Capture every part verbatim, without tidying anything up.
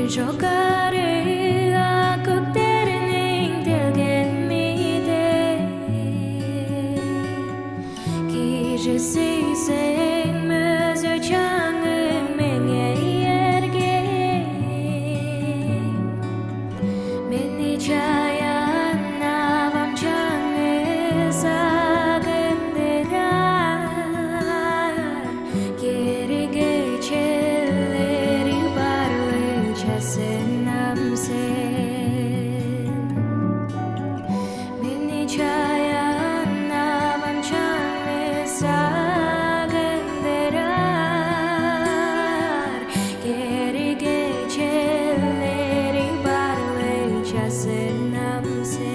Чокары ак көктерниң делгеми-дир. Кижи сүйсең, мөзү-чаңың меңээ эргей. Мени чаян авам чаңы сагындырар. Кээрге-черлери барлыг часын ам сен. Мени чаян авам чаңы сагындырар. Кээрге-черлери барлыг часын ам сен.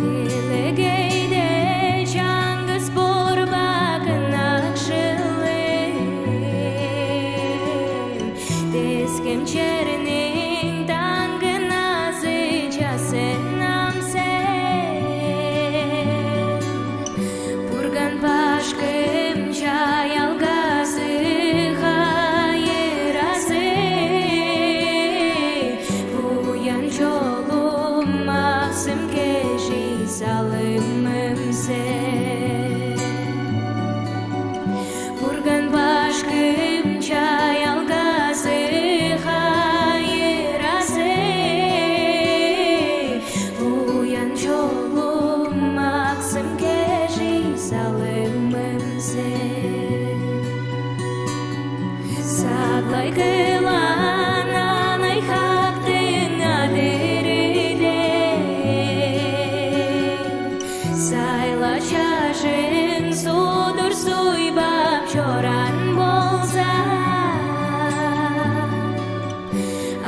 Делегейде чаңгыс Бурбак ынакшылым, дескем черниң даңгыназы часын ам сен. Бурган башкым, чаяалгазы, хайыразы, буян чолум, аксым, кежи салымым сен. Бурган башкым, чаяалгазы, хайыразы, буян чолум, аксым, кежи салымым сен. Саглай кылаан анай-хактың адыры дег, сайла чажың судур суйбап чораан болза,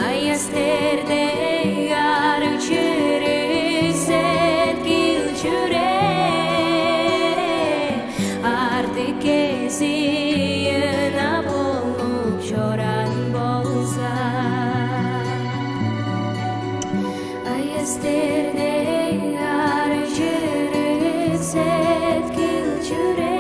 аяс-тердей арыг-чырык сеткил-чүрээ артык кезии ынак болуп чораан болза, аяс-тердей арыг-чырык сеткил-чүрээ